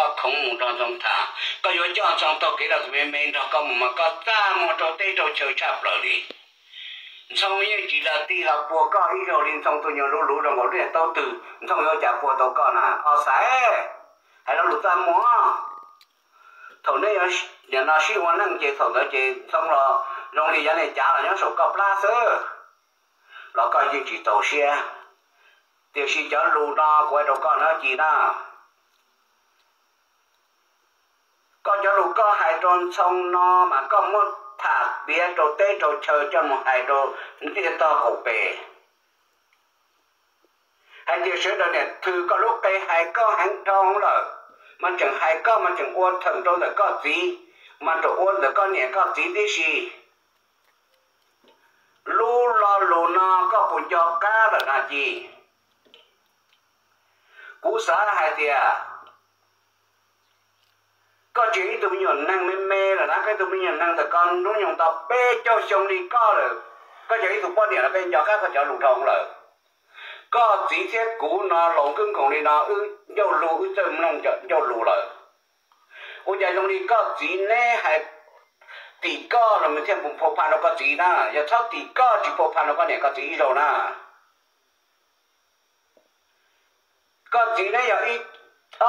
koj khoov mus nrog Ntxhoo tham, koj yuav coj Ntxhoo taug kev rau tus me me nrog koj mus mas koj txaj muag rau teb rau chaw tshaj plaws li. Ntxhoo yeej tsis lam tig los puag koj ib zaug li. Ntxhoo tus nyuag luv luv zoo nkaus lub niag taub twg, Ntxhoo yuav cas puag tau koj na. Os xaiv, hais lo lus txaj muag. Thaum neb yuav nim no sib ua neej ces thaum ntawd ces Ntxhoo los zoo li yav niag cav los nyob saum koj plab xwb los koj yeej tsis txaus siab. Tiam sis cov lus no kuv hais rau koj na Ci na, koj cov lus koj hais rau Ntxhoo no mas koj muab tham piav rau teb rau chaw coj mus hais rau ntiaj tog qaum pes. Hais tias sawv daws niam thw koj lub qe hais koj heev dhau lawm, mas tseem hais koj mas tseem ua theem rau ntawm koj txiv, mas rau ua ntawm koj niam koj txiv tib si. Lub lo lus no koj puas nco qab lawm no Ci? Kuv xav hais tias koj tsis yog ib tug me nyuam neeg me me lawm na, koj ib tug me nyuam neeg ntawm koj hnub nyoog tau peb caug xyoo li koj lawm, koj tsis yog ib tug poj niam los peb nco qab koj cov lus dhau lawm. Koj txiv thiab kuv no laus nkoos li no wb ncauj lus wb txawj mloog ncauj lus lawm. Ua cas zoo li koj txiv neb hais tim koj los nws thiaj mus phua pha rau koj txiv na, yog txhob tim koj tsis phua pha rau koj niam koj txiv ib zaug na. Koj txiv neb yog ib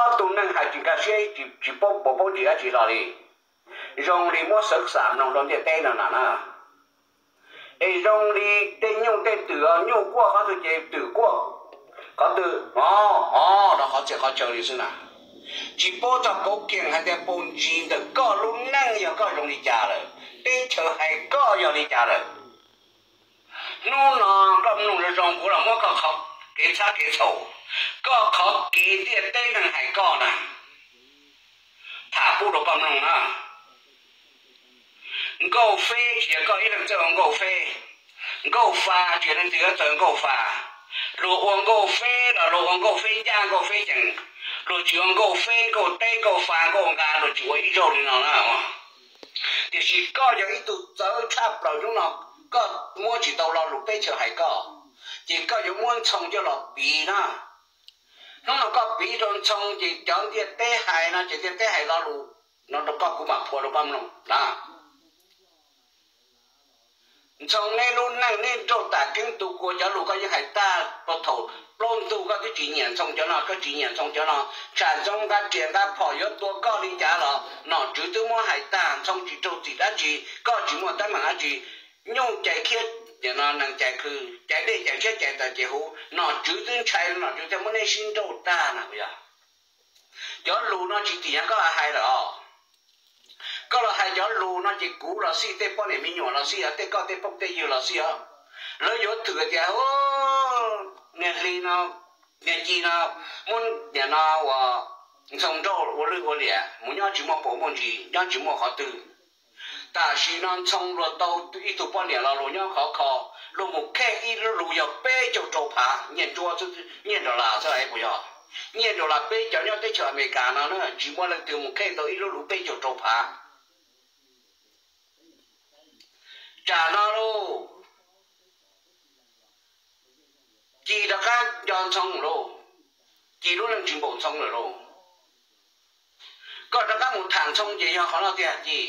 ob tug neeg hais tsis nkag siab, tsis paub paub tsis dab tsi hlo li. Zoo li muab xawv xam mloog rau ntiaj teb no na. Es zoo li tej nyuj tej twm, nyuj quaj qhov twg ces twm quaj qhov twg, o, o, rau qhov txhia qhov chaw li xwb na. Tsis paub txog kauv kiag hais tias paus ntsis ntawm koj lub neej yog koj zoo li cas lawm, teb chaws hais koj yog li cas lawm. Hnub no koj mloog zoo zoo kuv los muab koj qhov kev txhab kev txhaum, koj qhov kev ntiaj teb neeg hais koj na, tham pub rau koj mloog na. Nkauj feb tsis yog koj ib leeg txawj ua nkauj feb, nkauj fa tsis yog leej twg yuav txawj ua nkauj fa. Luag ua nkauj feb los luag ua nkauj feb ncaj nkauj feb cees, luag tsis ua nkauj feb nkauj teb nkauj fa nkauj nqa luag tsis ua ib zaug li no na. Tiam sis koj yog ib tug txawv tshaj plaws hnub no, koj muab tsis tau lo lus peb chaw hais koj, ces koj yuav muab Ntxhoo coj los piv na. Hnub no koj piv rau Ntxhoo ces cov ntiaj teb hais no ces ntiaj teb hais lo lus no rau koj kuv mam phua rau koj mloog na. Ntxhoo neb lub neej neb nrauj tas keeb tu kua cov lus koj yeej hais tag rau thaum plaub ntug koj twb tsis nyiam Ntxhoo cov no, koj tsis nyiam Ntxhoo cov no, tsham Ntxhoo nqa riam nqa phom yuav tua koj li cas los nom tswv twb muab hais tag, Ntxhoo tsis raug txim dab tsi, koj tsis muaj teeb meem dab tsi. Nyuj cais khiab, nees cais khw, cais dej cais ntshiab cais taws cais huv, nom tswv twb ntshai, nom tswv thiaj muab neb sib nrauj tag na. Yog cov lus no tsis tim nyog koj los hais lawm os. Koj los hais cov lus no ces kuv los xij, tej poj niam me nyuam los xij, tej koj tej phooj tej ywg los xij os. Lawv yuav thwm tias niag hli no, niag ci no muab niam no ua Ntxhoo nrauj ua lwj ua liam mus nyob tsis muaj paus muaj ntsis, nyob tsis muaj qhov twg. Tam sim no Ntxhoo luag tau ib tug poj niam los luag nyob khov kho, luag mus khej ib lub lus yog peb caug rau phav nyiaj nruab, nyiaj dollar xwb puas yog? Nyiaj dollar peb cov nyob teb chaws Amelikas no na, tsis muaj leej twg mus khej tau ib lub lus peb caug rau phav. Tsam no lauj, Ci rov qab nco Ntxhoo lauj, Ci lub neej tsis npaum Ntxhoo lawm lauj. Koj rov qab mus tham Ntxhoo ces yog qhov no tiag Ci.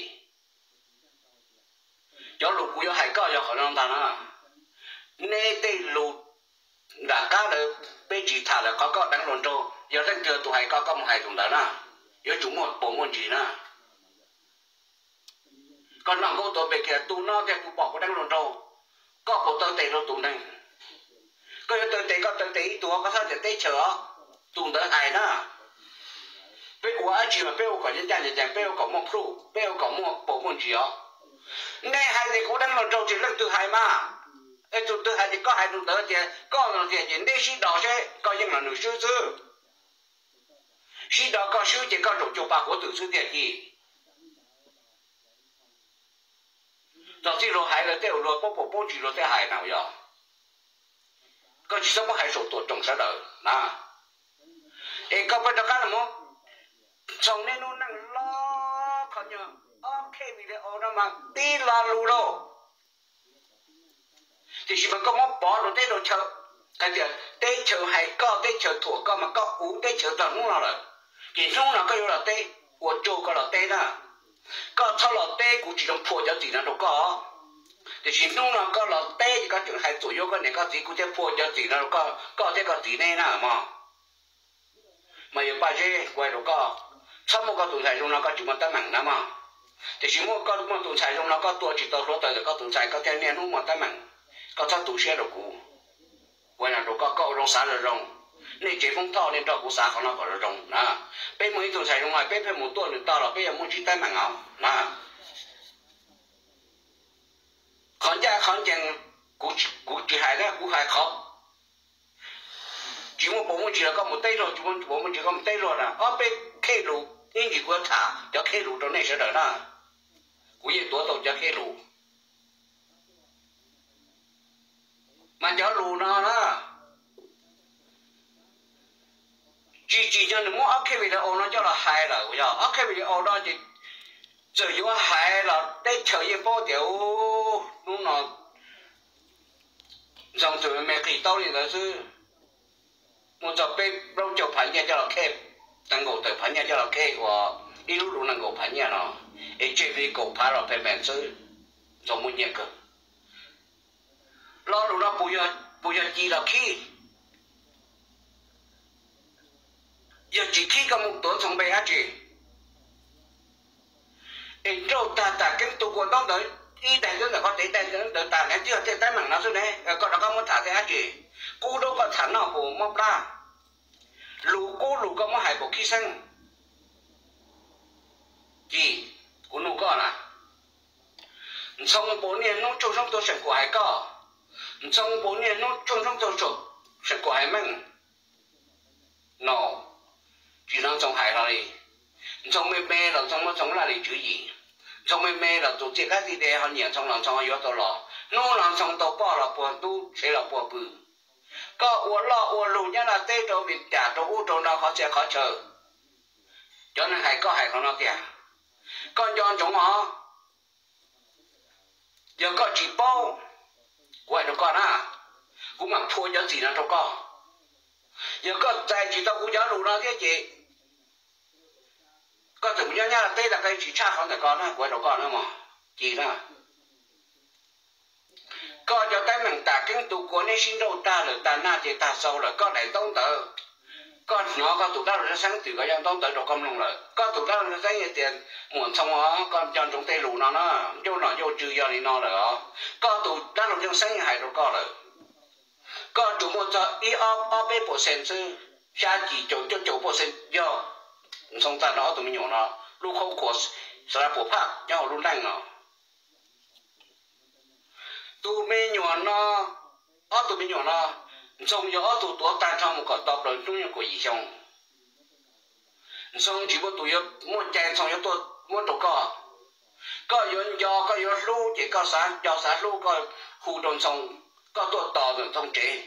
Cov lus kuv yuav hais koj yog qhov no ntag na. Neb tej lus nram qab lawm peb tsis tham lawm, qhov koj deev hluas nraug, yog leej twg tus hais koj, koj mus hais tus ntawd na, yuav tsum muaj paus muaj ntsis na. Koj noj nkaub tuav npe kiag, tus no tiag tus pom kuv deev hluas nraug, koj puas taw tes rau tus neeg? Koj yuav taw tes koj taw tes ib tug, koj txhob tias teb chaws os, tus ntawd hais na. Peb ua dab tsi mas peb ua kom ncaj ncaj ncees, peb ua kom muaj plhuj, peb ua kom muaj paus muaj ntsis os. Nej hais tias kuv deev hluas nraug ces leej twg hais mas? Es tus twg hais ces koj hais tus ntawd tias koj no tiag ces neb sib do seb koj yeej los nws swb xwb. Sib do koj swb ces koj zaum cuag pa quav twm xwb tiag Ci. Txog txij luag hais lawv tej uas luag paub paus paub ntsis luag thiaj hais na yog. Koj tsis txhob muab hais saum tuam tsoom sawv daws na. Es koj pheej rov qab los muab Ntxhoo neb lub neej loj qhov nyuag ob khej video no mas tib lo lus lauj. Tiam sis mas koj muab pov rau teb rau chaw hais tias teb chaws hais koj, teb chaws thuam koj mas koj uv teb chaws txog hnub no lawm. Ces hnub no koj yuav los teb, ua tsaug koj los teb na. Koj txhob los teb, kuv tsis zoo phua cov txim no rau koj. Tiam sis hnub no koj los teb ces koj tseem hais txuam yuav koj niam koj txiv, kuv thiaj phua cov txim no rau koj thiab koj txiv neb na mog. Mas yog Paj Zeb, kuv hais rau koj, txhob muaj koj tus ntxhais zoo no koj tsis muaj teeb meem na mog. Tiam sis muaj koj muaj tus ntxhais zoo no koj tua tsis tau hluav taws ntawm koj tus ntxhais, koj thiaj niaj hnub muaj teeb meem. Koj txhob tu siab rau kuv. Kuv hais no rau koj, koj ua zoo xav zoo zoo. Nej tsev Hmoob Thoj nej nrog kuv xav qhov no kom zoo zoo na. Peb muaj ib tug ntxhais zoo no peb pheej mus tuaj nws tog los peb yuav muaj ntsib teeb meem os na. Qhov ncaj qhov ncees, kuv tsis hais na, kuv hais qhov tsis muaj puas muaj ntsis los koj mus teb luag, tsis muaj puas muaj ntsis koj mus teb luag na. Ob peb khej lus ib ntsis kuv yuav tham cov khej lus rau nej sawv daws na. Kuv yeej tuav tau cov khej lus. Mas cov lus no na, tsis tsim nyog nws muab ob khej video no coj los hais lawm, yog ob khej video no ces txawm yuav hais los teb chaws yeej paub tias hnub no Ntxhoo txawm me qis taub li ntawd xwb. Muaj txog peb plaub caug phav nyiaj coj los khej, nees nkaum tawm phav nyiaj coj los khej ua ib lub lus nees nkaum phav nyiaj no, es tseg li kaum phav los phees phees xwb, Ntxhoo muaj nyiaj kawg. Lo lus no puas yog ci los khib? Yog tsis khib koj mus tuav Ntxhoo npe dab tsi? Es nrauj tag tam keeb tu kua ntaub ntawv, ib daim ntawv ntawm qhov tev daim ntawv ntawd tas ne twb yog tej teeb meem no xwb ne, koj rov qab muab tham tej dab tsi? Kub daub koj tham noj puas mob plab? Lus kub lus koj muab hais puas khib xeeb? Ci, kuv nug koj na, Ntxhoo puas niaj hnub tsoog soob tuaj seem kuam hais koj? Ntxhoo puas niaj hnub tsoog soob tuaj seem kuam hais Meej? No, tsis hnov Ntxhoo hais hlo li. Ntxhoo me me los Ntxhoo muaj Ntxhoo laj lim tswv yim. Ntxhoo me me los tus txiaj kab txiaj de ho nyiam Ntxhoo los Ntxhoo yuav tau los. Hnub no Ntxhoo tau poj los puag ntub, tsheb los puag pw. Koj ua loj ua lug nyob Nyab Laj teb rau Meskas rau ub rau no qhov txhia qhov chaw. Cov neeg hais koj hais qhov no tiag, koj nco ntsoov os. Yog koj tsis paub, kuv hais rau koj na, kuv mam phua cov txim no rau koj. Yog koj txais tsis tau kuv cov lus no thiab ces koj txawm mus nyob Nyab Laj teb los koj tsis tshaj qhov ntawm ko na, kuv hais rau koj na mog. Ci na, koj cov teeb meem tam keeb tu kua neb sib nrauj tag lawm, tag nag ces tag xau lawm, koj daim ntaub ntawv, koj hnov koj tus dab laug Ntxhoo Xeeb twm koj cov ntaub ntawv rau koj mloog lawm. Koj tus dab laug Ntxhoo Xeeb hais tias, muam Ntxhoo os, koj nco ntsoov tej lus no na, ncauj nom ncauj tswv yog li no lawm os. Koj tus dab laug Ntxhoo Xeeb hais rau koj lawm. Koj tsuas muaj txog ib ob peb puas xees xwb, xya caum cuaj caum puas xees yog Ntxhoo tag nrho ob tug me nyuam no lub khaub khuas, xav puas phaj nyob hauv lub neej no. Tus me nyuam no, ob tug me nyuam no, Ntxhoo yog ob tug tuav tag nrho mus kom tau plaws hnub nyoog kaum yim xyoo. Ntxhoo tsis muaj tus yuav muaj cai Ntxhoo yuav tuaj muab rau koj. Koj yuav nco koj yuav hlub ces koj xav nco xav hlub koj hu rau Ntxhoo, koj tuaj tos ntawm Ntxhoo tsev.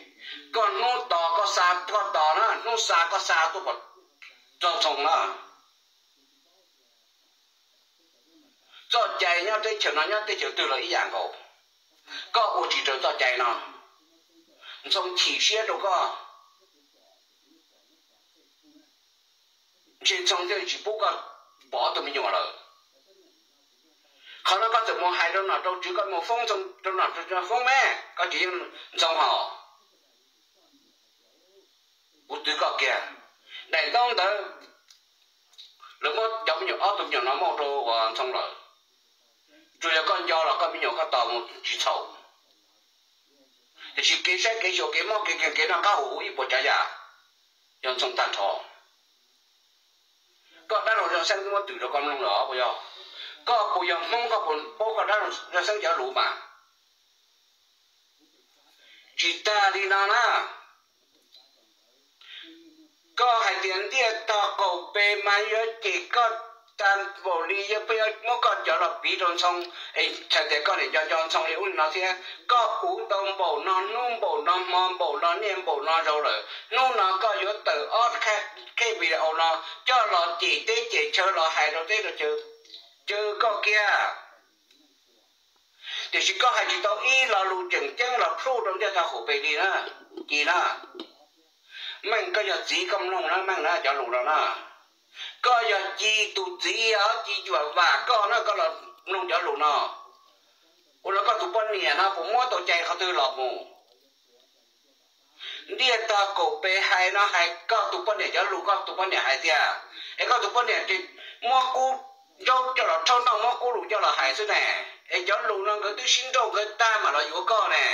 Koj hnub tos koj xa koj tos na, hnub xa koj xa tuaj kom txog Ntxhoo na. Txoj cai nyob teb chaws no nyob teb chaws twg los ib yam nkaus. Koj ua tsis raws txoj cai no, Ntxhoo chim siab rau koj. Ntshe Ntxhoo thiaj tsis pub koj pom tus me nyuam lawm. Qhov no koj txawm mus hais rau nom rau tswv, koj mus foob Ntxhoo rau nom rau tswv foob me, koj tsis yeej Ntxhoo hos. Kuv twv koj kiag, daim ntaub ntawv lawv muab cov me nyuam ob tug me nyuam no muab rau Ntxhoo lawm. Tsuas yog koj nco los koj me nyuam koj tos mus tsis txhaum. Tiam sis kev saib kev xyuas kev mob kev kheev kev noj qab huv huv ib puas tsav yam yog Ntxhoo tag nrho. Koj dab laug Zoo Xeeb twb muab twm rau koj mloog lawm os puas yog? Koj puas yog Hmoob, koj puas paub koj dab laug Zoo Xeeb cov lus mas? Tsis tag li no na. Koj hais tias ntiaj tag qaum pes mas yuav cem koj tag npaum li, yog pheej yuav muab koj cov los piv rau Ntxhoo, es txhais tias koj niam nco nco Ntxhoo li ub li no thiab. Koj uv tau npaum no hnub npaum no hmo npaum no niaj npaum no zaus lawm, hnub no koj yuav tawm ob khej video no coj los cem teb cem chaw los hais rau teb rau chaw, caw koj kiag. Tiam sis koj hais tsis tau ib lo lus tseem ceeb los plhuj rau ntiaj tag qaum pes li na, Ci na. Meej, koj yog txiv koj mloog na Meej na, cov lus no na. Koj yog Ci tus txiv os, Ci Cuam Vam koj na, koj los mloog cov lus no. Ua rau koj tus poj niam no puas muab tau cai qhov twg los mus? Ntiaj tog kaum pes hais no hais koj tus poj niam cov lus koj tus poj niam hais tiag, es koj tus poj niam ces muab kub nraub coj los rhaub noj, muab kub lus coj los hais xwb ne. Es cov lus no nkawd twb sib nrauj nkawd tag mam los yuav koj ne.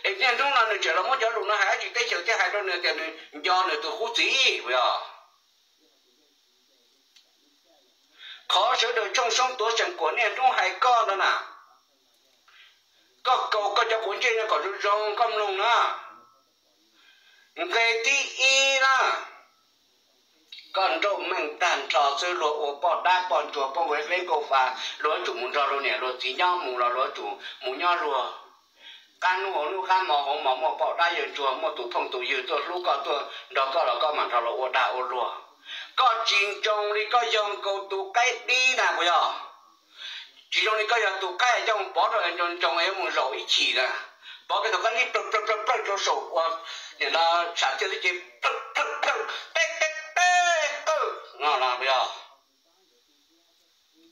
Es niaj hnub no nws tseem los muab cov lus no hais dab tsi teb chaws thiaj hais rau nws tias nws nco nws tus qub txiv puas yog? Qhov sawv daws tshooj soob tuav seem kuam niaj hnub hais koj no na, koj kaus koj cov quav ntsej no kom zoo zoo koj mloog na. Nqe thib ib na, koj nrauj meej tag nrho xwb, luag ua poj dab poj ntsuag poj nkuj feb nkauj fa, luag yuav tsum mus nrog luag niam luag txiv nyob, mus los luag yuav tsum mus nyob luag. Qab hnub hauv hnub qab hmo hauv hmo muaj poj dab yawg ntsuag muaj tus phooj tus ywg tuaj hlub koj tuaj nrog koj los koj mam nrog luag ua dag ua luag. Koj tsis ntsoov li koj yog nkaus tus qaib dib na puas yog? Tsis zoo li koj yog tus qaib coj mus pov rau ntsoov ntsoov es mus zaum ib chim na, pov kiag tus qaib dib plawg plawg plawg plawg rau saum ua, nim no tshav txiaj xwb ces plawg plawg plawg peb peb peb qawj no puas yog?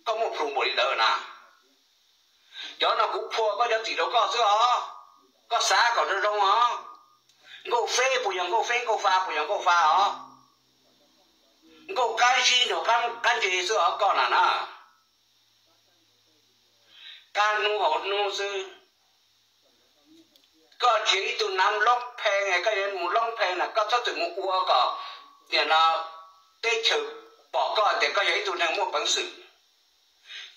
Koj muaj plhus npaum li ntawd na. Cov no kuv phua koj cov txim rau koj xwb os. Koj xav kom zoo zoo os. Nkauj feb puas yog nkauj feb, nkauj fa puas yog nkauj fa os? Nkauj qab zib nrog qab ntse xwb os koj na na. Qab hnub hauv hnub xwb. Koj tsis yog ib tug nav loob phee, koj yuav mus loob phee na koj txhob txwm mus ua kom nim no teb chaws pom koj tias koj yog ib tug neeg muaj peev xwm.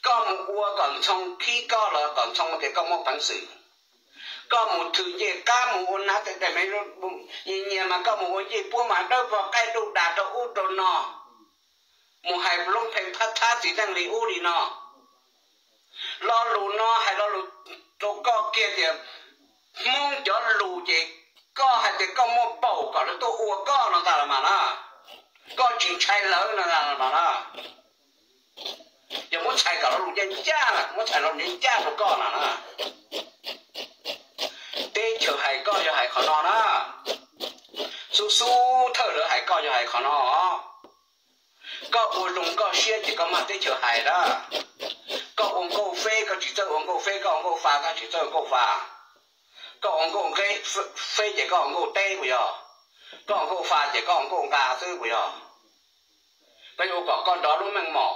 Koj mus ua kom Ntxhoo khib koj los kom Ntxhoo tias koj muaj peev xwm. Koj mus thwm ncej qab mus ua nav tes tes me nyias nyias mas koj mus ua ncej puab mas dawb vog qaij duj das rau ub rau no, mus hais loob phee phab thab txiv neej li ub li no. Lo lus no hais lo lus rau koj kiag tias Hmoob cov lus ces koj hais tias koj muaj paum kom lawv tuaj ua koj no ntag los mas na. Koj tsis ntshai lawv no ntag los mas na. Yog muab txhais kom lo lus ncaj ncaj, muab txhais lo lus ncaj ncaj rau koj no na. Teb chaws hais koj yog hais qhov no na. Xub xub thawj lawv hais koj yog hais qhov no. Koj ua zoo koj siab ces koj mag teb chaws hais na. Koj ua nkauj feb koj tsis txawj ua nkauj feb, koj ua nkauj fa koj tsis txawj ua nkauj fa. Koj ua nkauj nqe feb ces koj ua nkauj teb puas yog? Koj ua nkauj fa ces koj ua nkauj nqa xwb puas yog? Koj yuav ua kom koj nrov lub meej mom,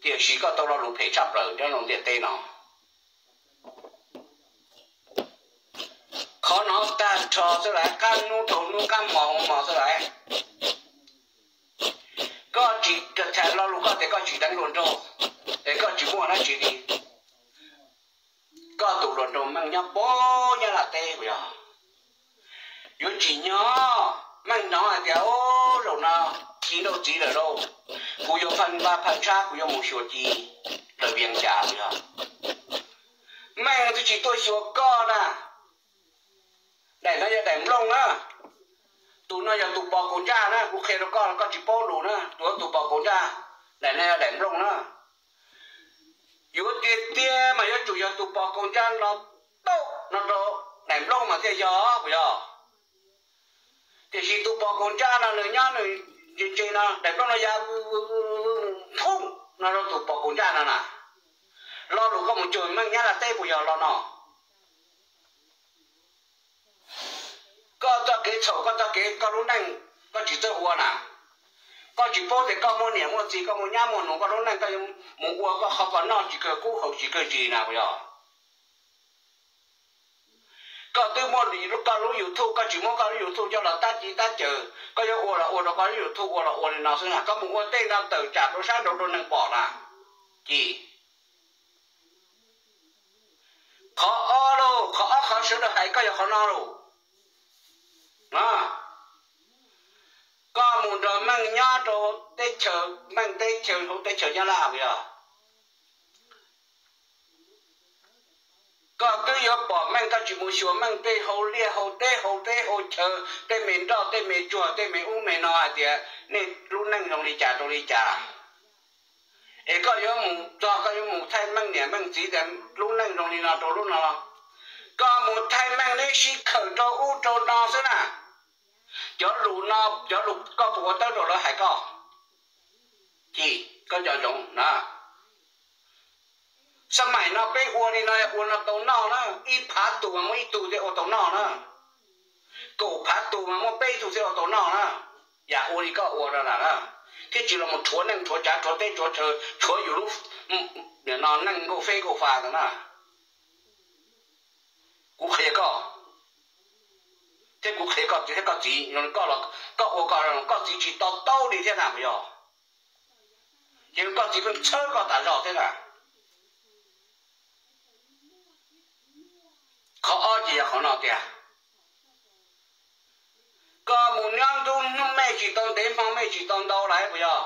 tiam sis koj tau lo lus phem tshaj plaws nyob rau ntiaj teb no. Qhov no tag nrho xwb lawm, qab hnub dhau hnub qab hmo hauv hmo xwb lawm. Koj tsis tham lo lus koj tias koj tsis deev hluas nraug, es koj tsis muaj dab tsi li. Koj tus hluas nraug meej nyob puag Nyab Laj teb puas yog? Yuav tsim nyog meej hnov hais tias ub zaum no txiv nrauj txiv lawm lauj, kuv yuav pha npa pha ntshab kuv yuav mus xyuas ci lawm Vias Cas puas yog? Meej twb tsis tuaj xyuas koj na. Daim no yog daim nplooj na. Tus no yog tus pos kaus ntsaj na, kuv qhia rau koj los koj tsis paub lus na, tus tus pos kaus ntsaj. Daim no yog daim nplooj na. Yuav tiag tiag mas yuav tsum yog tus pos kaus ntsaj no tau no rau daim nplooj mas thiaj yog puas yog? Tiam sis tus pos kaus ntsaj no nws nyob nws ntse ntse no, daim nplooj no ya nphooj no rau tus pos kaus ntsaj no na. Lo lus koj mus cuag meej Nyab Laj teb puas yog lo no? Koj txoj kev txhaum, koj txoj kev koj lub neej koj tsis txawj ua na. Koj tsis paub tias koj muaj niam muaj txiv, koj muaj nyab muaj nus, koj lub neej koj yuav mus ua koj qhov koj noj tsis kawg kub haus tsis kawg zis na puas yog? Koj twb muaj koj lub YouTube, koj tsis muab koj lub YouTube coj los tab ci tab cawm, koj yuav ua los ua rau koj lub YouTube ua los ua li no xwb na, koj mus ua tej no tawm tsam rau sab nraud rau neeg pom na. Ci. Qhov ob lauj, qhov ob qhov sawv daws hais koj yog qhov no lauj. Koj mus nrog meej nyob rau teb chaws, meej teb chaws hauv teb chaws Nyab Laj puas yog? Koj twb yuav pom meej, koj tsis mus xyuas meej tej hau liaj hau teb hau teb hau chaw, tej me nroj tej me tsuag tej me ub me no hais tias nej lub neej zoo li cas rau li cas. Es koj yuav mus txog koj yuav mus thaij meej niam meej txiv tias lub neej zoo li no rau lub no los? Koj mus thaij meej neb sib khawm rau ub rau no xwb na. Cov lus no, cov lus koj puas ua tawb rau lawv hais koj? Ci, koj nco ntsoov na, xab maim no peb ua li no ua no tau noj na, ib phav tus mas muaj ib tug thiaj ua tau noj na, kaum phav tus mas muaj peb tug thiaj ua tau noj na. Yam ua li koj ua no na, thiaj tsis los rhuav neej rhuav tsav rhuav teb rhuav chaw, rhuav yus lub neej nkauj feb nkauj fa ntawd na. Kuv qhia koj, thiab kuv qhia koj txiv thiab koj txiv, koj ua koj, koj txiv tsis to taub li thiab na puas yog? Ces koj txiv pheej txhawb koj tas zog thiab na. Qhov ob ces yog qhov no tias, koj mus nyob ntuj hnub mej tsis tau ntev hmo mej tsis tau ntau lawm puas yog?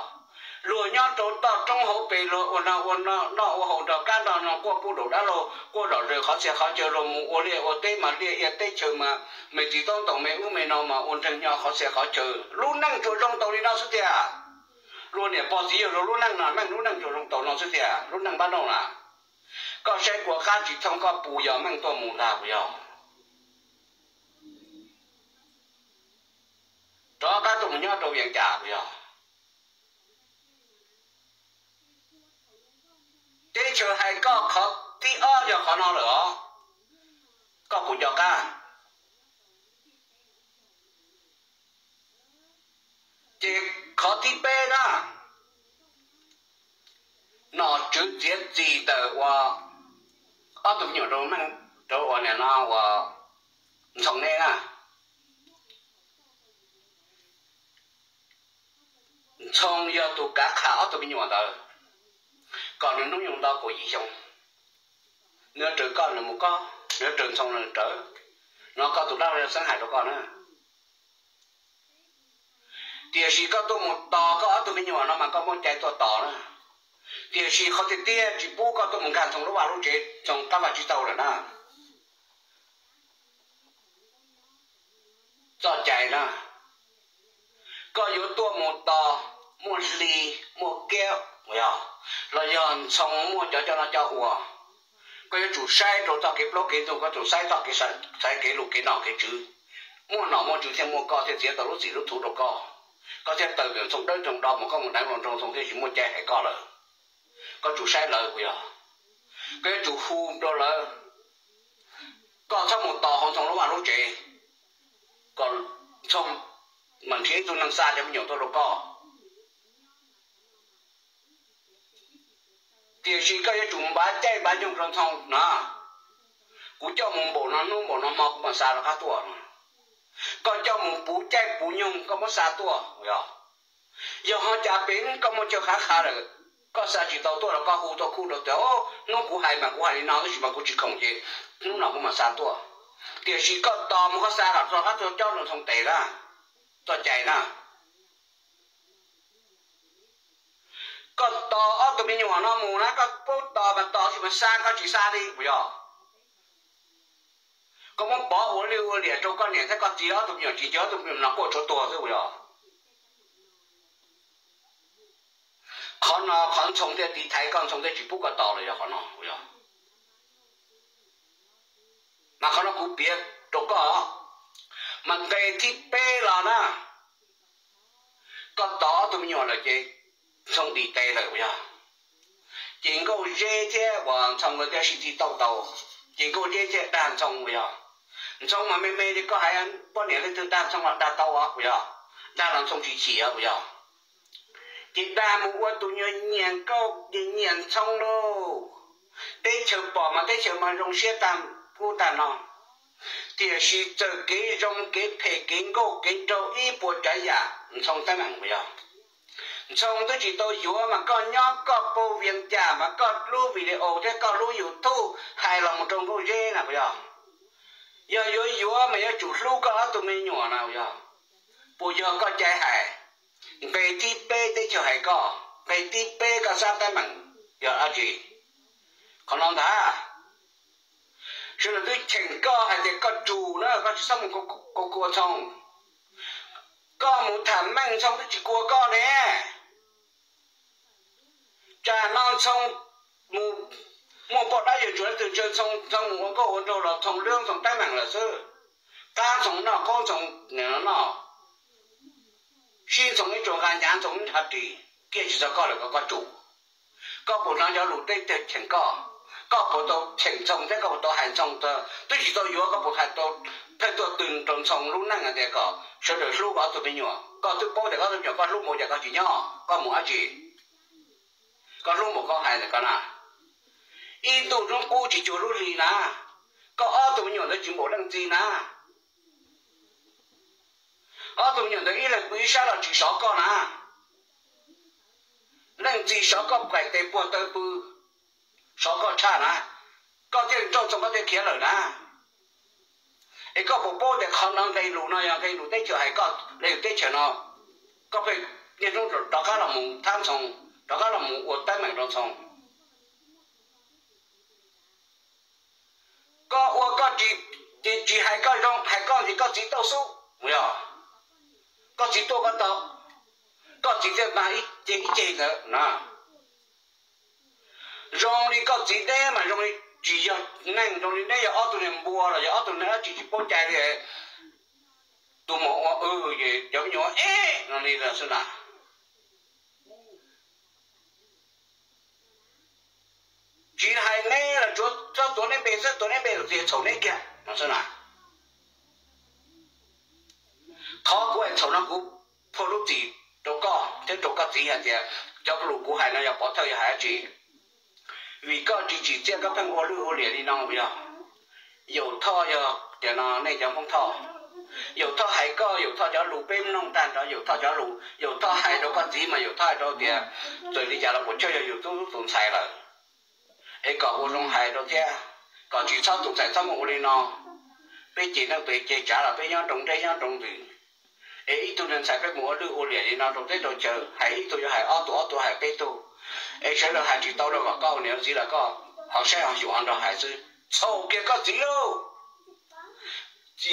Luag nyob rau toj roob hauv pes luag ua noj ua noj ua haus nrog kab nrog noog quaj pub daum dab laug quaj zom zaws qhov txhia qhov chaw, luag mus ua liaj ua teb mas liaj ia teb chaws mas me txiv taub ntoos me ub me no mas ua nreeg nyo qhov txhia qhov chaw, lub neej tsuas zoo tau li no xwb tiag. Luag niam pog txiv yawg luag lub neej no meej lub neej tsuas zoo tau no xwb tiag, lub neej npab noj na. Koj saib kua qab tsis thooj koj puas yog meej tuaj mus ntag puas yog? Rov qab tuaj mus nyob rau Vias Cas puas yog? Teb chaws hais koj qhov thib ob yog qhov no lawm os, koj puas nco qab? Ces qhov thib peb na, nom tswv txiav txim ntawm uas ob tug me nyuam rau, rau uas nim no uas Ntxhoo neb na. Ntxhoo yog tus kav qham ob tug me nyuam ntawd kom nws hnub nyoog nto kaum yim xyoo. Nws yuav raws koj nws mus koj, nws yuav raws Ntxhoo nws rawv. No koj tus dab laug Xeeb hais rau koj na. Tiam sis koj tuaj mus tos koj ob tug me nyuam no mas koj muaj cai tuaj tos na. Tiam sis qhov tiag tiag tsis pub koj tuaj mus nkag Ntxhoo lub vaj lub tsev, Ntxhoo qab vaj tsib taug lawm na. Txoj cai na, koj yuav tuaj mus tos muaj hli, muaj kiab los yog Ntxhoo muaj cov coj noj coj ua, koj yuav tsum saib rau txoj kev plaub kev ntug, koj tsum saib txoj kev, saib kev lus kev nom kev tswv. Muaj nom muaj tswv thiaj muaj koj thiaj txiav tau lub txim lub thuv rau koj, koj thiaj tawm ntawm Ntxhoo dawb Ntxhoo do mus koj mus deev los nrog Ntxhoo thiaj tsis muaj cai hais koj lawm. Koj tsum saib lawv puas yog? Koj yuav tsum hu rau lawv, koj txhob mus tos hauv Ntxhoo lub vaj lub tsev, kom Ntxhoo mam nrhiav ib tug neeg xa cov me nyuam tuaj rau koj. Tiam sis koj yuav tsum npav caij npav nyoog rau Ntxhoo na. Kuv coj mus npaum no hnub npaum no hmo kuv mam xa rov qab tuaj no. Koj coj mus puv caij puv nyoog koj muab xa tuaj yog. Yog ho cas pem koj muaj chaw qhav qha lawm, koj xa tsis tau tuaj los koj hu tuaj kuj rau tias, hnub kuv hais mas kuv hais li no tab sis mas kuv tsis khoom ces hnub no kuv mam xa tuaj. Tiam sis koj tos mus koj xa kom rov qab tuaj cob rau Ntxhoo tes na, txoj cai na. Koj tos ob tug me nyuam no mus na, koj pub tos mas tos tab sis mas xa koj tsis xa li puas yog? Koj muab pov ua lwj ua liam rau koj niam thiab koj txiv, ob tug me nyuam tsis nco, ob tug me nyuam no quaj tshuav tuag xwb puas yog? Qhov no qhov Ntxhoo thiaj tiv thaiv koj, Ntxhoo thiaj tsis pub koj tos lawm yog qhov no puas yog? Mas qhov no kuv piav rau koj, mas nqe thib peb los na, koj tos ob tug me nyuam lawm ces Ntxhoo dim tes lawm puas yog? Ces Nkauj Zeb thiab uas Ntxhoo nkawd thiaj sib txig tauj tau, ces Nkauj Zeb thiaj dag Ntxhoo puas yog? Ntxhoo mas me me li koj hais, poj niam leej twg dag Ntxhoo los dag tau os puas yog? Dag los Ntxhoo tsis chim os puas yog? Ces dag mus ua tus nyuag nyiam Nkauj, nyiam Ntxhoo lauj. Teb chaws pom mas teb chaws mas zoo siab tag ub tag no. Tiam sis txawm kev zoo kev phem kev nkauj kev nraug ib puas tsav yam Ntxhoo teeb meem puas yog? Ntxhoo twb tsis tau yuav mas koj nyob koj pab Vias Cas mas koj lub video thiab koj lub YouTube hais los mus rau Nkauj Zeb na puas yog? Yog yuav yuav mas yuav tsum hlub koj ob tug me nyuam na puas yog? Puas yog koj cai hais? Nqe thib peb teb chaws hais koj, nqe thib peb koj xab teeb meem yog dab tsi? Qhov no ntag. Sawv daws twb cheem koj hais tias koj tsum na, koj tsis txhob mus kua Ntxhoo. Koj mus tham meej Ntxhoo twb tsis kua koj ne. Tsam no Ntxhoo mus muaj poj dab yawg tsuas leej twg ntshaw Ntxhoo, Ntxhoo mus ua nkauj ua nraug los Ntxhoo lwb Ntxhoo teeb meem lawm xwb. Qab Ntxhoo noj qaub Ntxhoo noj. sib ntxhoo ib tsoom nqa ncav ntxhoo ib nrhav ris, kiag tsis txog koj lawm kom koj tsum. Koj puas hnov cov lus teb chaws cheem koj? Koj puas tau cheem Ntxhoo thiab koj puas tau hais Ntxhoo tag? Twb tsis tau yuav koj puas hais tau, pheej tuaj tw rau Ntxhoo lub neej hais tias kom sawv daws hlub koj ob tug me nyuam. Koj twb paub tias koj ob tug me nyuam koj hlub mus cas koj tsis nyob, koj mus dab tsi? Koj hlub mus koj hais ntawm koj na. Ib ntuj hnub qub tsis cuag lub hli na. Koj ob tug me nyuam ntawd tsis npaum leej txiv na. Ob tug me nyuam ntawd ib leeg pw ib sab los tsis sov koj na. Leej txiv sov koj kaim tes puag taw pw, sov koj tshaj na. Koj thiaj li nrauj Ntxhoo koj thiaj khiav lawm na. Es koj puas paub tias qhov no nqe lus no yog nqe lus teb chaws hais koj, nqe lus teb chaws no, koj pheej niaj hnub rov qab los mus thab Ntxhoo, rov qab los mus ua teeb meem rau Ntxhoo. Koj ua koj tsis, tsis hais koj zoo, hais koj ntsis koj txiv tauj xub yog, koj txiv tuaj koj tau, koj txiv thiaj mag ib ce ib ce ntawd na. Zoo li koj txiv neb mas zoo li tsis yog neeg, zoo li neb yog ob tug niag npua los yog ob tug niag dab tsi tsis paub cai li. Tus mus ua wb ces cov me nyuam eb no li lawm xwb na. Tsis hais neb los tsuav txhob tuav neb npe xwb, tuav neb npe lawm tias txhaum neb kiag no xwb na. Qhov kuv hais txhaum no kuv phua lub txim rau koj thiab rau koj txiv hais tias cov lus kuv hais no yog pov thawj yog hais dab tsi. Vim koj tsis tsim txiaj koj pheej ua lwj ua liam li no yog. Yaum Thoj yog tias no nej cov Hmoob Thoj, Yaum Thoj hais koj, Yaum Thoj cov lus peb mloog tag nrho, Yaum Thoj cov lus, Yaum Thoj hais rau koj txiv mas Yaum Thoj hais rau tias txawm li cas los puas chawj yog yus tub tus ntxhais lawm. Es kom ua zoo hais rau thiab, kom tsis txhob tus ntxhais txhob mus ua li no. Peb ces neej pem ces tsav los peb nyob rau nreb nyob rau ntws. Es ib tug niag ntxhais peb mus ua lwj ua liam li no rau teb rau chaw, hais ib tug yuav hais ob tug, ob tug hais peb tug. Es sawv daws hais tsis tau rau kom koj ua niam ua txiv los koj ho saib ho xyuas ho nrog hais xwb. Txhaum kiag koj txiv lauj.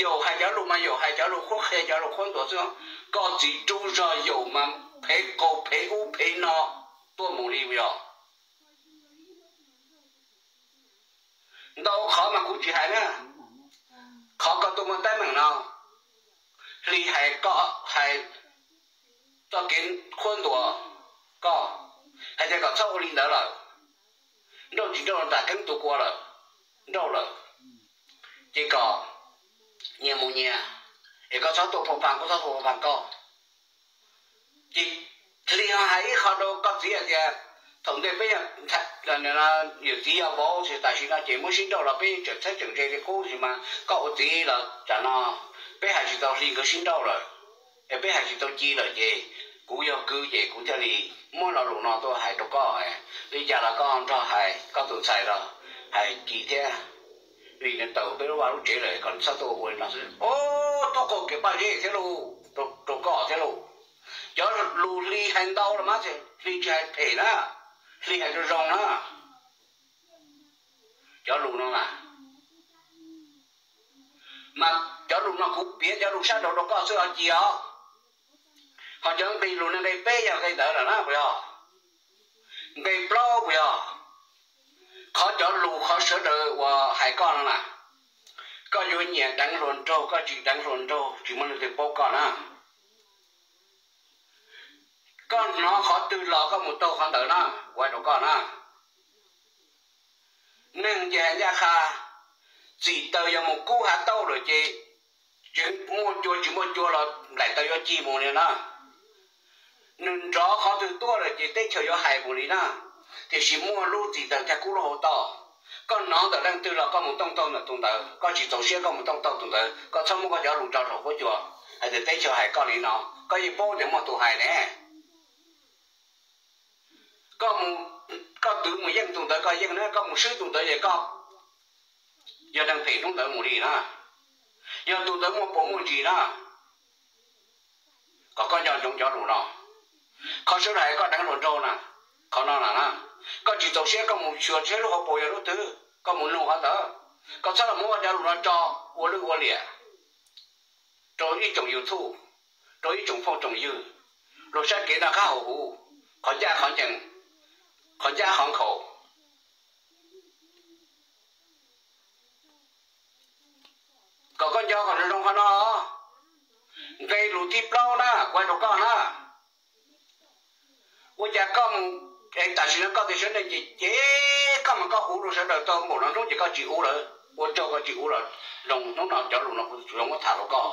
Yaum hais cov lus mas Yaum hais cov lus qhuab qhia cov lus qhuab ntuas xwb. Koj txiv rub zog Yaum mas phev qaug phev ub phev no tuaj mus li yog. Ntau qhov mas kuv tsis hais na. Qhov koj tuaj muaj teeb meem no, Hli hais koj hais txoj kev qhuab ntuas koj, hais tias kom txhob ua li ntawd lawm. Nrauj tsis nrauj nram keeb tus kua lawm, nrauj lawm, ces kom nyias mus nyias, es koj txhob tuaj phua pha kuv, txhob tuaj phua pha koj. Ces Hli ho hais ib qho rau koj txiv hais tias thaum ntej peb yawm txiv yog vauv, tam sim no ces muab sib nrauj los peb tseem txheeb tseem ze li qub, tab sis mas koj ua txiv los tam no peb hais tsis tau Hli nkawd sib nrauj lawm, es peb hais tsis tau Ci lawm ces kuv yog kwv ces kuv thiaj li muab lo lus no tuaj hais rau koj. Li cas los koj nrog hais koj tus ntxhais los hais Ci thiab, vim nws tawm peb lub vaj lub tsev lawm kom nws txhob tuaj ua li no xwb. Ub, tub qaug kev paj zeb thiab lauj, rau koj thiab lauj. Cov lus Hli hais ntau los mas Hli tsis hais phem na, Hli hais zoo zoo na. Cov lus no mas, mas cov lus no kuv piav cov lus sab nraud rau koj xwb os Ci os. Ho cov nqe lus no nqe peb yog nqe ntawd lawm na puas yog? Nqe plaub puas yog? Qhov cov lus qhov sawv daws uas hais koj no na, koj yuav nyiam deev hluas nraug koj tsis deev hluas nraug tsis muaj leej twg paub koj na. Koj hnov qhov twg los koj mus taug qhov ntawd na, kuv hais rau koj na. Neeg ces hais ncaj qha, txim taws yog mus kub hav tauj lawm ces tseem muaj cua tsis muaj cua los nplaim taws yuav cig mus li na. Nws nrov qhov twg tuaj lawm ces teb chaws yuav hais mus li na. Tiam sis muaj lub txim taws thiaj kub lub hauv toj. Koj hnov ntawm leej twg los koj mus tooj taug ntawm tus ntawd, koj tsis txaus siab koj mus tooj taug tus ntawd, koj txhob muab koj cov lus tso saum huab cua hais tias teb chaws hais koj li no, koj yeej paub tias muaj tus hais ne. Koj mus, koj twv mus yeej tus ntawd koj yeej na, koj mus swb tus ntawd ces koj yog neeg phem hnub ntawd mus li na. Yog tus ntawd muaj puas muaj ntsis na, kom koj nco ntsoov cov lus no. Qhov sawv daws hais koj deev hluas nraug na, qhov no na, koj tsis txaus siab koj mus xyuas seb lub hauv paus yog lub twg, koj mus nug qhov ntawd. Koj txhob los muab koj cov lus no tso ua lwj ua liam rau ib tsoom YouTube, rau ib tsoom phooj tsoom ywg, luag saib kev noj qab haus huv, qhov ncaj qhov ncees, qhov ncaj qhov nkhaus. Kom koj nco kom zoo zoo qhov no. Nqe lus thib plaub na, kuv hais rau koj na, ua cas koj mus, es tam sim no koj tias sawv daws ces, ces koj mas koj ua rau sawv daws tau npaum no hnub ces koj tsis ua lawm, ua rau koj tsis ua los zoo, hnub no cov lus no kuv yuav muab tham rau koj.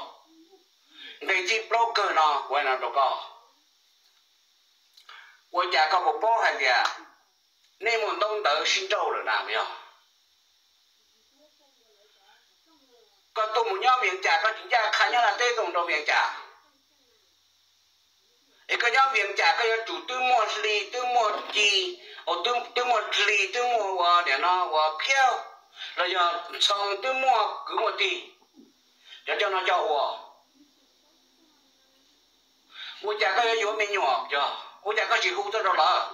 Nqe thib plaub kawg no kuv hais no rau koj, ua cas koj puas paub hais tias nej muaj ntaub ntawv sib nrauj lawm na, puas yog? Koj tuaj mus nyob Vias Cas, koj tsis ncaj qha nyob Nyab Laj teb tuaj mus rau Vias Cas, es koj nyob Vias Cas koj yuav tsum twb muaj hli, twb muaj ci, twb muaj hli, twb muaj ua niam no ua kiab, los yog ntxhoo twb muaj kwv muaj tij, cov coj no coj ua. Ua cas koj yuav yuav me nyuam, yog ua cas koj tsis hu tuaj rau lawv?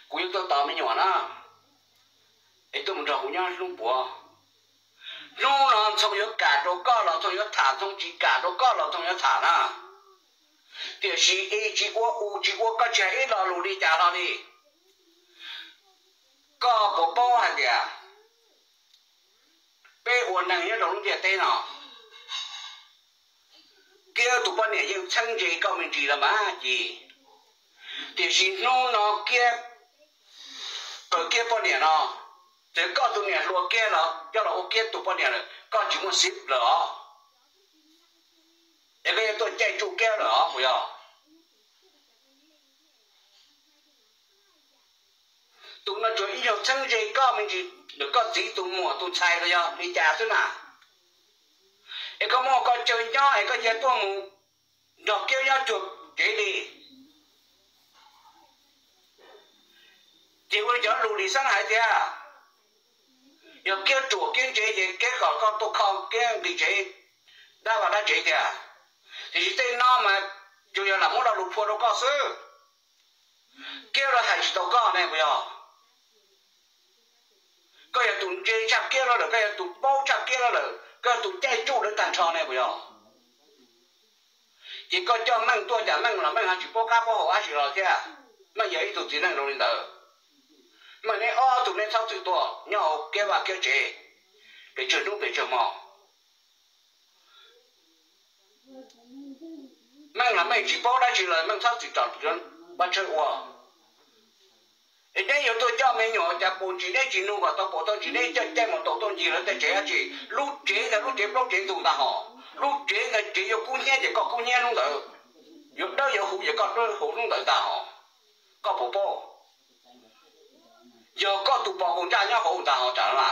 Kuv yuav tuaj tos me nyuam na, es tuaj mus nrog kuv nyob hnub puav. Hnub no Ntxhoo yuav kam rau koj los Ntxhoo yuav tham, Ntxhoo tsis kam rau koj los Ntxhoo yuav tham na. Tiam sis es tsis ua u tsis ua, koj tsis hais ib lo lus li cas hlo li. Koj puas paub hais tias peb ua neeg nyob rau lub ntiaj teb no, Kiab tus poj niam yeej txheeb ze koj me ntsis los mas Ci. Tiam sis hnub no Kiab, qw Kiab poj niam no, txawm koj tus niam hluas Kiab los coj los ua Kiab tus poj niam lawm, koj tsis muaj xib lawm os. Es koj yuav tuaj caij tsuj Kiab lawm os puas yog? Tus no tsuas ib nyuag txheeb ze koj me ntsis, ntawm koj txiv tus muam tus ntxhais los yog li cas xwb na. Es koj muaj koj chaw nyob es koj cia tuaj mus nrog Kiab nyob cuag tsev li. Ces ua li cov lus Lis Xeeb hais tias, yog Kiab ruam Kiab ntse ces Kiab kom koj tuaj kho Kiab nqis tsev, dab vaj dab tsev tiag. Tiam sis tej no mas tsuas yog lam muab lo lus phua rau koj xwb. Kiab lawv hais tsis tau koj ne puas yog? Koj yog tus ntse tshaj Kiab lawv lawm, koj yog tus paub tshaj Kiab lawv lawm, koj yog tus caij tsuj lawv tag nrho ne puas yog? Ces koj coj Meej tuaj cas Meej los Meej ho tsis paub qab paub hau dab tsi los thiab. Meej yog ib tug txiv neej zoo li ntawd. Meej neb ob tug neb txhob txwm tuaj nyob hauv Kiab vaj Kiab tsev pes tsawg hnub pes tsawg hmo. Meej los Meej tsis paub dab tsi los Meej txhob txwm tsom paj tshawb ua. Es neb yuav tuaj coj me nyuam cas pum ntsis neb tsis nug kom tau pum tau ntsis neb coj caij mus tau tuaj ncig lawv tej tsev dab tsi. Lub tsev ntawd lub tsev plaub tsev ntug ntag hos. Lub tsev ntawd tsev yuav kub hnyiab ces koj kub hnyiab hnub ntawd, yuav dawb yuav huv ces koj dawb huv hnub ntawd ntag hos. Koj puas paub? Yog koj tus pos kaus ntsaj nyob hauv ntag hos tsam no na.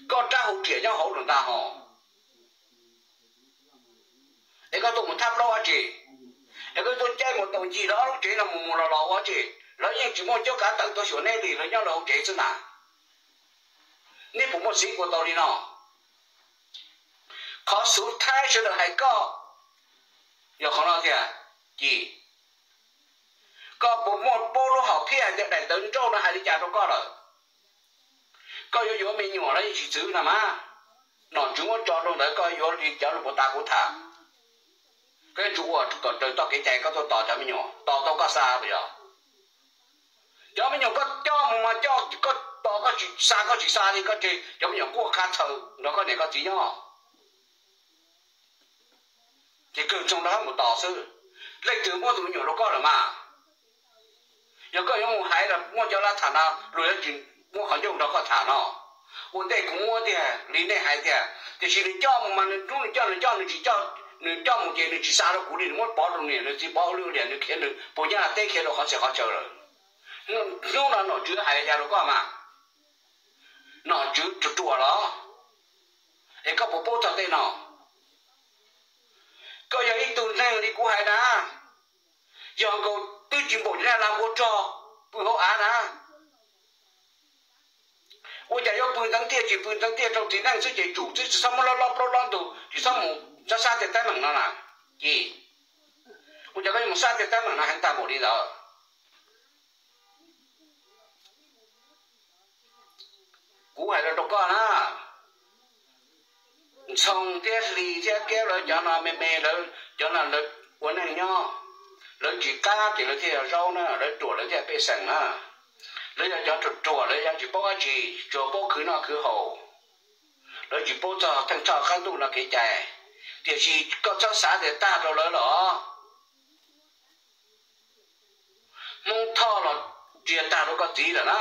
Koj rab hauv riam nyob hauv lawm ntag hos. Es koj tuaj mus thab plaub dab tsi? Es koj tuaj caij mus tau ncig lawv ob lub tsev no mus mus los los ua dab tsi? Lawv yeej tsis muaj cuab kav tawm tuaj xyuas neb li, lawv nyob lawv hauv tsev xwb na. Neb puas muaj xiv ua tau li no? Qhov xub thawj sawv daws hais koj yog qhov no tiag. Ci, koj puas muaj paub lub hom phiaj hais tias daim ntawv nrauj no hais li cas rau koj lawm? Koj yuav yuav me nyuam los yeej tsis txwv no mas, nom tswv muab tso rau ntawd koj yuav li cov lus puas tas kuv tham. Koj yuav tsum ua kom raws txoj kev cai koj tuaj tos cov me nyuam, tos tau koj xa puas yog? Cov me nyuam koj coj mus mas coj, koj tos koj tsis xa koj tsis xa li, koj tseg cov me nyuam quaj qha txhaws nrog koj niam koj txiv nyob. Ces kawg ntxhoo rov qab mus tos xwb. Leej twg muab tus me nyuam rau koj lawm mas? Yog koj yuav mus hais los muaj cov lab tham no, luag yuav tsis muab qhov ncauj nrog koj tham no. Ua ntej kuv muab tiag li nej hais tiag, tiam sis nws coj mus mas nws hnub nws coj nws coj nws tsis coj, nws coj mus ces nws tsis xa rau kuv li, nws muab pov rau nws niam nws txiv pov ua lwj ua liam, nws khiav nws puas nyab teb khiav rau qhov txhia qhov chaw lawm. Hnub no nom tswv hais li cas rau koj mas? Nom tswv ruam ruam los? Es koj puas paub txog tej no? Koj yog ib tug neeg li kuv hais na, yog nkaus twb tsis npaum li na, lam ua rog pw hauv av na. Ua cas yuav pw ntxeev tiaj tsis pw ntxeev tiaj rau txiv neej xwb ces tsum xwb, tsis txhob muab loj loj plaub loj ntug, tsis txhob mus sab sab tej teeb meem no na. Ci, ua cas koj yuav mus sab tej teeb meem no heev tag npaum li ntawd? Kuv hais rau koj na, Ntxhoo thiab Hli thiab Kiab lawv cov no me me lawv cov no lawv ua neej nyob, lawv tsis qab ces lawv thiaj yog zaub na, lawv ruam lawv thiaj pej xeem na. Lawv yog cov ruam ruam, lawv yog tsis paub dab tsi, tsuas paub khwv noj khwv haus. Lawv tsis paub txog theej txhoj qab ntuj no kev cai. Tiam sis koj txhob xav tias tag rau lawv los. Hmoob Thoj los tsis yog tag rau koj txiv lawm na.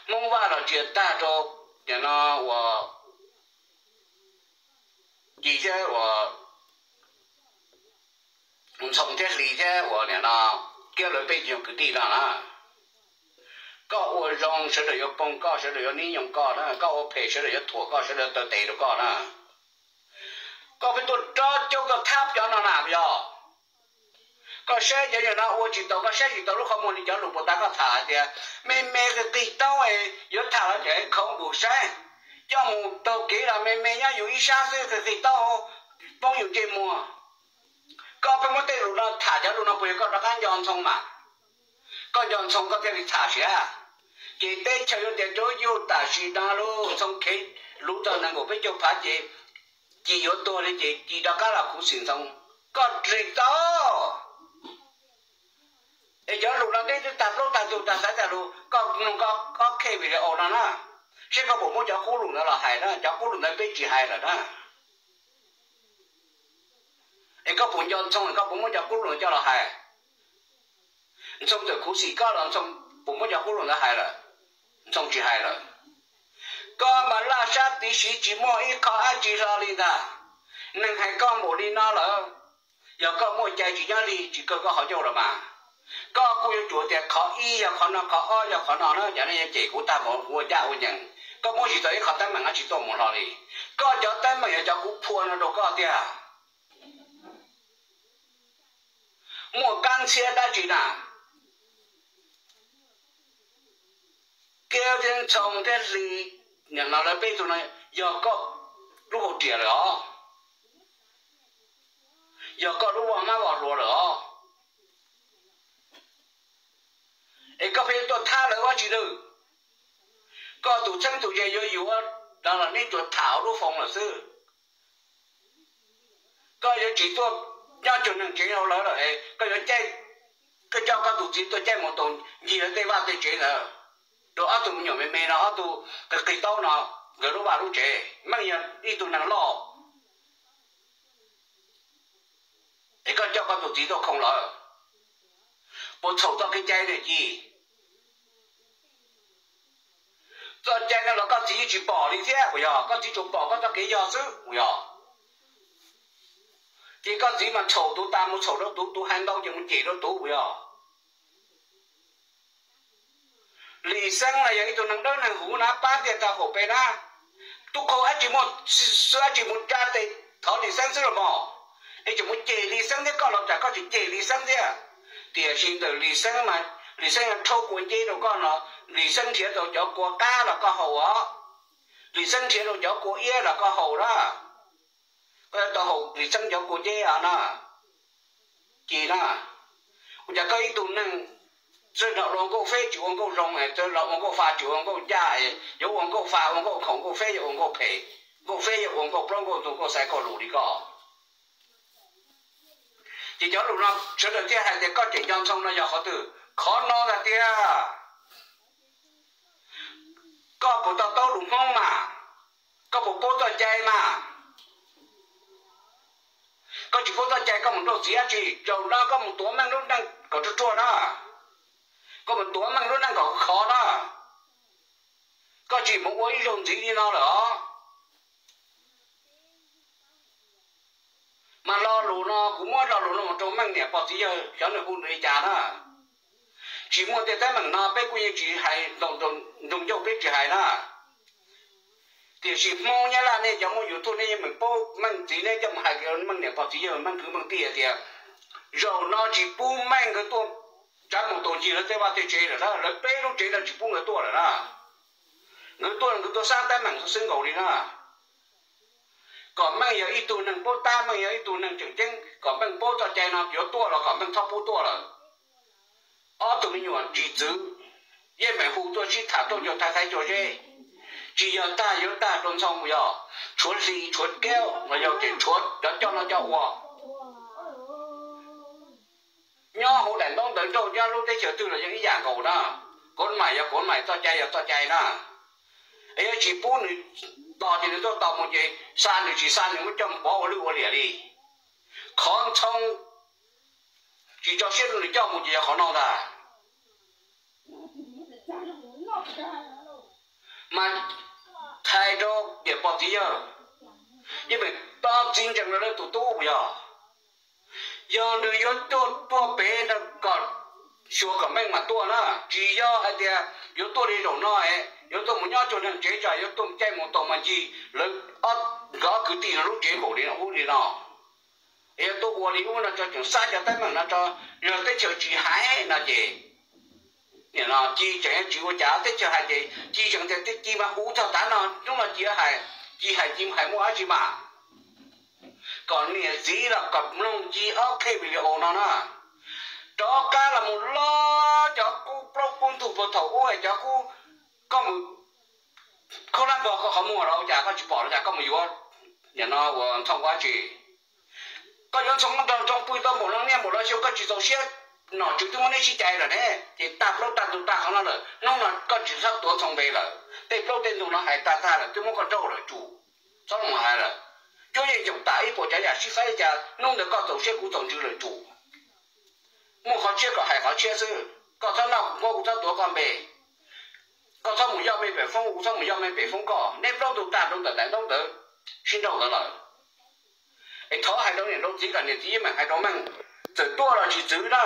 Hmoob Vaj los tsis yog tag rau, nim no uas Ci thiab uas Ntxhoo thiab Hli thiab uas nim no, kiab lawv peb cov kwv tij no na. Koj ua zoo sawv daws yuav poob koj, sawv daws yuav nib nyoos koj na, koj ua phem sawv daws yuav thuam koj, sawv daws taw tes rau koj na. Koj pheej tuaj rov coj koj thab cov no na yog. Koj saib cov yawg no ua tsis tau, koj saib tsis tau lub qhov muag li cov lus puas tas koj tham hais tias me me qig taub, yuav tham los ces khoov npus saib, coj mus taug kev los me me nyob yus ib sab xwb qig taub poob yus ntsej muag. Koj pheej muab tej lus no tham, cov lus no puas yog koj rov qab nco Ntxhoo mas? Koj nco Ntxhoo koj thiaj li tham siab. Ces teb chaws yuav tias cov yug tam sim no lub Ntxhoo khev luv tau nees nkaum peb caug phav ces Ci yuav tuag li ces Ci rov qab los khuv xim Ntxhoo. Koj ris tau. Es cov lus no twb tag plaub tag ntug tag xaiv tag lus, koj mloog koj ob khej video no na, seb koj puas muab cov qub lus ntawd los hais na, cov qub lus ntawd peb tsis hais lawm na. Es koj puas nco Ntxhoo, koj puas muab cov qub lus ntawd coj los hais? Ntxhoo txawm khuv xim koj los Ntxhoo puas muab cov qub lus ntawd hais lawm? Ntxhoo tsis hais lawm. Koj mas laj sab tiv siv tsis muaj ib qho dab tsi hlo li ntag. Neeg hais koj npaum li no lawm, yog koj muaj cai tsis nyob li tsis kaw koj qhov ncauj los mas. Koj kuj yuav tsum tias qhov ib yog qhov no, qhov ob yog qhov no na, cov neeg yuav cem kuv tag npaum ua ncaj ua ncees. Koj muab tsis tau ib qho teeb meem dab tsi tuaj mus hlo li. Koj cov teeb meem yog cov kuv phua no rau koj tiag. Muaj kab ntxhiab dab tsi na? Kiab thiab Ntxhoo thiab Hli, nim no lawv peb tug no yog koj lub hauv riam lawm os, yog koj lub vaj hmab vaj hluas lawm os. Es koj pheej tuaj thab lawv ua dab tsi lawm? Koj tus txheeb tus ze yuav yuav no los neb tsuas tham hauv lub foos lawm xwb. Koj yuav tsis tuaj nyob cuag neeg tsev hauv lawv lawm, koj yuav caij, koj coj koj tus txiv tuaj caij mus tus ncig lawv tej vaj tej tsev ntawd, rau ob tug me nyuam me me no, ob tug qig taub no, nkawd lub vaj lub tsev, meej yog ib tug neeg loj. Es koj coj koj tus txiv tuaj khoo lawv, puas txhaum txoj kev cai na Ci? Txoj cai no los koj txiv yeej tsis pom li thiab puas yog? Koj txiv tsuas pom koj txoj kev yog xwb puas yog? Ces koj txiv mas txhaum tus tas mus txhaum rau tus, tus hais ntau ces mus cem rau tus puas yog? Lis Xeeb no yog ib tug neeg dawb neeg huv na, pab tiaj tau qaum peb na. Tub qau dab tsi muaj, xwb dab tsi mus tsa tes thov Lis Xeeb xwb los mas. Es tseem mus cem Lis Xeeb thiab, koj los tsam koj tseem cem Lis Xeeb thiab. Tiam sis ntawm Lis Xeeb mas Lis Xeeb yog rhaub kua nceb rau koj no, Lis Xeeb nrhiav tau cov kua qab los koj haus os. Lis Xeeb nrhiav rau cov kua iab los koj haus na. Koj yuav tau haus Lis Xeeb cov kua nceb os na. Ci na, ua cas koj ib tug neeg txawj los ua nkauj feb tsis ua nkauj zoo, txawj los ua nkauj fa tsis ua nkauj ncaj, yuav ua nkauj fa ua nkauj khoom, nkauj feb yuav ua nkauj phem, nkauj feb yuav ua nkauj plaub nkauj ntug nkauj xaiv nkauj lus li koj. Ces cov lus no sawv daws thiaj hais tias koj tseem nco Ntxhoo no yog qhov twg? Qhov no ntag tiag. Koj puas to taub lus Hmoob mas? Koj puas paub txoj cai mas? Koj tsis paub txoj cai koj mus nrauj txiv dab tsi? Zaum no koj mus tuav Meej lub neej kom ruaj ruaj na, koj mus tuav Meej lub neej kom khov na, koj tsis mus ua ib zaug ntxiv li no lawm os. Mas lo lus no kuv muab lo lus no mus rau Meej niam pog txiv yawg xyov nws hu nws li cas na. Tsis muaj tej teeb meem no peb kuj yeej tsis hais, ntoos ncauj peb tsis hais na. Tiam sis Hmoob Nyab Laj nej cov muaj YouTube nej yeej meem paub Meej txiv, neb coj mus hais Meej niam pog txiv yawg, Meej kwv Meej tij tias zaum no tsis pub Meej nkawd tuaj tsav mus tus ncig lawv tej vaj tej tsev lawm na, lawv peb lub tsev no tsis pub nkawd tuaj lawm na. Nkawd tuaj nkawd tuaj xab teeb meem xwb nkaus li na. Kom Meej yog ib tug neeg paub tab, Meej yog ib tug neeg tseem ceeb, kom Meej paub txoj cai no, yuav tuaj los kom Meej txhob pub tuaj lawm. Ob tug me nyuam tsis txwv, yeej meem hu tuaj sib tham tuaj cuag thaiv thaiv cuag zeb. Tsis yog tag yuav tag rau Ntxhoo yog, tshuav Hli tshuav Keeb los yog ces tshuav cov coj noj coj ua. Nyob hauv daim ntaub ntawv nrauj nyob lub teb chaws twg los yeej ib yam nkaus na. Kuv mam yog kuv mam, txoj cai yog txoj cai na. Es yog tsis pub nws los ces nws tuaj tos mus ces xa nws tsis xa nws muab coj mus pov ua lwj ua liam li. Qhov Ntxhoo tsis tso siab rau nws coj mus ces yog qhov no ntag. Mas thais rau tiam pog txiv yawg, yeej meem pog txiv ntseeg lawv tus tub puas yog? Yog nws yuav tuaj tuaj pem no kom xyuas kom meej mas tuaj na, tsis yog hais tias yuav tuaj li zaum no es yuav tuaj mus nyob cuag neeg tsev tso yuav tuaj mus caij mus taus mas ncig lawv ob, nkawd ob kwv tij lub tsev nkaus li no ub li no. Yuav tuaj ua li ub no tso tseem xa cov teeb meem no tso, yog teb chaws tsis hais no ces nim no Ci tseem tsis ua cas, teb chaws hais ces Ci tseem tias Ci mas kuv txog tav no hnub no Ci hais, Ci hais Ci hais muaj dab tsi mas kom niam txiv los kom mloog Ci ob qhej video no na. Rov qab los mus lov cov kub plaub kub ntug puag thaum ub cov kub, koj mus khaub hlab npog koj qhov muag los ua cas koj tsis pom los cas koj mus yuav nim no ua Ntxhoo ua dab tsi? Koj yuav Ntxhoo nrog Ntxhoo pw tau npaum no niaj npaum no xyoo koj tsis txaus siab, nom tswv twb muab neb sib cais lawm ne, ces tag plaub tag ntug tag qhov no lawm, hnub no koj tsis txhob tuav Ntxhoo npe lawm, tej plaub tej ntug no hais tag tag lawm twb muab koj nrauj lawm tsum, txhob mus hais lawm. Cuab yeej caum tas ib puas tsav yam sib faib li cas hnub ntawd koj txaus siab kuv txaus ntsws lawm tsum. Muaj qhov tshiab kom hais qhov tshiab xwb, koj txhob noj kuv nkuab kuv txhob tuav koj npe. Koj txhob mus yoj mej pem foob kuv txhob mus yoj mej pem foob koj, neb plaub ntug tag rau ntawm daim ntaub ntawd sib nrauj ntawd lawm. Es thov hais rau niam rau txiv kom niam txiv yeej meem hais rau meej, txawm tuaj los tsis txwv na.